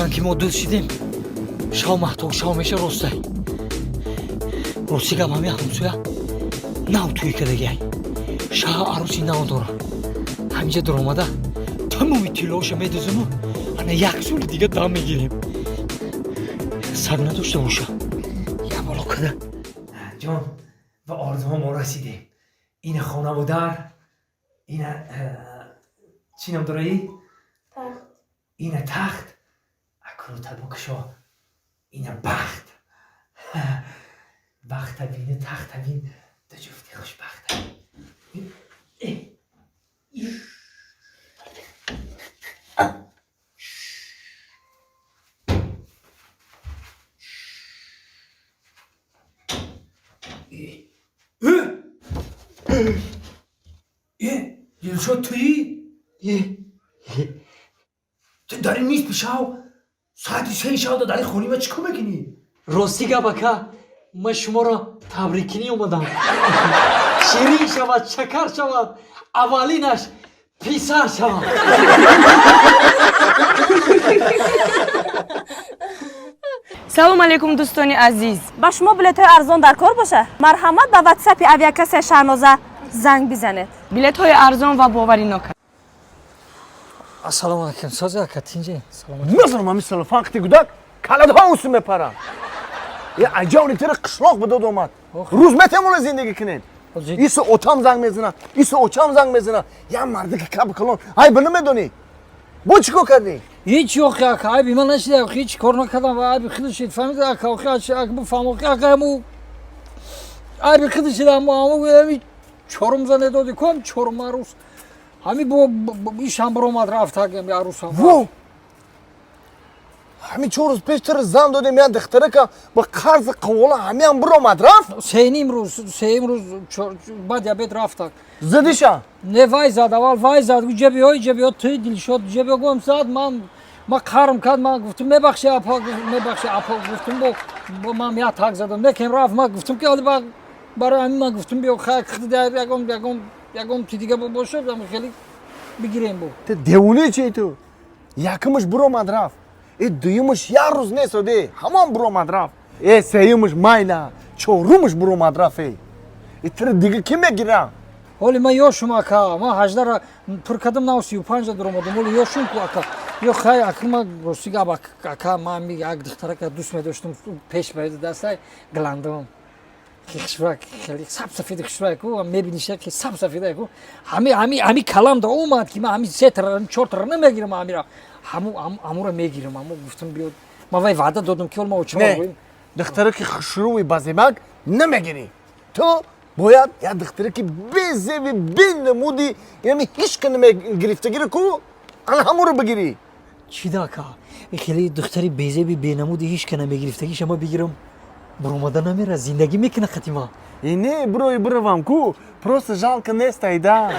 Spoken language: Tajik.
Биган ки мо дӯст шидем, шав маҳтоб шав меша. Ростай, рости гап, ҳами ҳамсоя нав тӯй кардагиай, шаҳ арӯси нав дора. Ҳаминҷа дуромада тамоми тиллоша медузиму ана як соли дига дам мегирем. Саг надошта боша, я боло када. Ҷон, ба орзуҳо мо расидем. Ина хонаву дар, ина чӣ ном дораи? Ина тахт, акрӯта букшо, ина бахт. Бахта бину, тахта бин, ду ҷуфти хушбахта. Дилшод, туӣ? Ту дар ин нисфи шав, соати 3 шав, дар ин хонаи ма чӣ кор мекунӣ? Рости гап, ака, ман шуморо табриккунӣ омадам. Ширин шавад, шакар шавад, аввалинаш писар шавад. Салом алейкум, дӯстони азиз. Ба шумо билетҳои арзон дар кор боша, марҳамат, ба ватсапи авиакассаи Шаҳноза занг бизанед. Билетҳои арзон ва боваринок. Ассалому алайкум, сози, ака, тинҷе? Салом. Мезанам ҳами салофан қити гудак, каладҳо усу мепарам. Е, аҷавни тира қишлоқ бидод омад. Рӯз метавона зиндагӣ кунед. Исо отам занг мезана, исо очам занг мезана. Я мардаки каб калон, ай ба намедонӣ. Бо чӣ кор кардӣ? Ҳеҷ, охи, ака, айби ман нашида, ҳеҷ кор накардам. Айби худашид, фаҳмида, ака, охи, ака, бифаҳм, охи, ака, ҳаму айби худашид, ҳаму ҳами чорум зане доди ку, ҳам чорум арӯс, ҳами бо ишам биромад рафт, ҳами арӯсам. Во! Ҳами 4 рӯз пеш тира зан додем, я духтарака ба қарзи қавола, ҳамиам биромад рафт? 3.5 рӯз, сеюм рӯз баъд обед рафтак. Задиша? Не, вай зад, аввал вай зад, ҷабиҳои ҷабиҳо, туи Дилшод ҷабиҳо гум зад. Ман қарм кард, ман гуфтум: «Мебахши, апа, мебахши, апа», гуфтум. Бо ман як так задам, некем рафт. Ман гуфтум, ки барои ҳамин ман гуфтум: «Биё, ягон ти дига бошад, хеле бигирем бо». Ту девонаи чи ту? Якумаш биромад рафт. Э, дуюмаш як рӯз нест оде, ҳамон биромад рафт. Э, сеюмаш майла, чорумаш биромад рафт. Э, э, тира дига кӣ мегира? Ҳоли ман ёшум, ака, ман 18-ра пур кардам, нав 35-а дуромадам, ҳоли ёшум ку, ака. Ё хай, ака, ман рости гап, ака, ман як духтарака дӯст медоштам пеш дастай гландам, хушрак, хеле саб сафеди хушрак ку, мебиниша ки саб сафеда ку. Ҳами калам да омад, ки ман ҳами се тара, чор тара намегирам, ҳамира ҳаму ҳамура мегирам. Ҳаму гуфтам: «Биё». Ман вай ваъда додам, ки ҳол ман очама. Духтараки хушрӯи базебак намегирӣ. Ту бояд як духтараки безеби, бенамуди, яъне ҳеч ка намегирифтагиро ку, ана ҳамуро бигирӣ. Чӣ да, ака? Хеле духтари безеби, бенамуди, ҳеч ка намегирифтагиша ма бигирам, буромада намера, зиндагӣ мекуна хатима. И не, бирои биравам ку, просто жалко нестай да.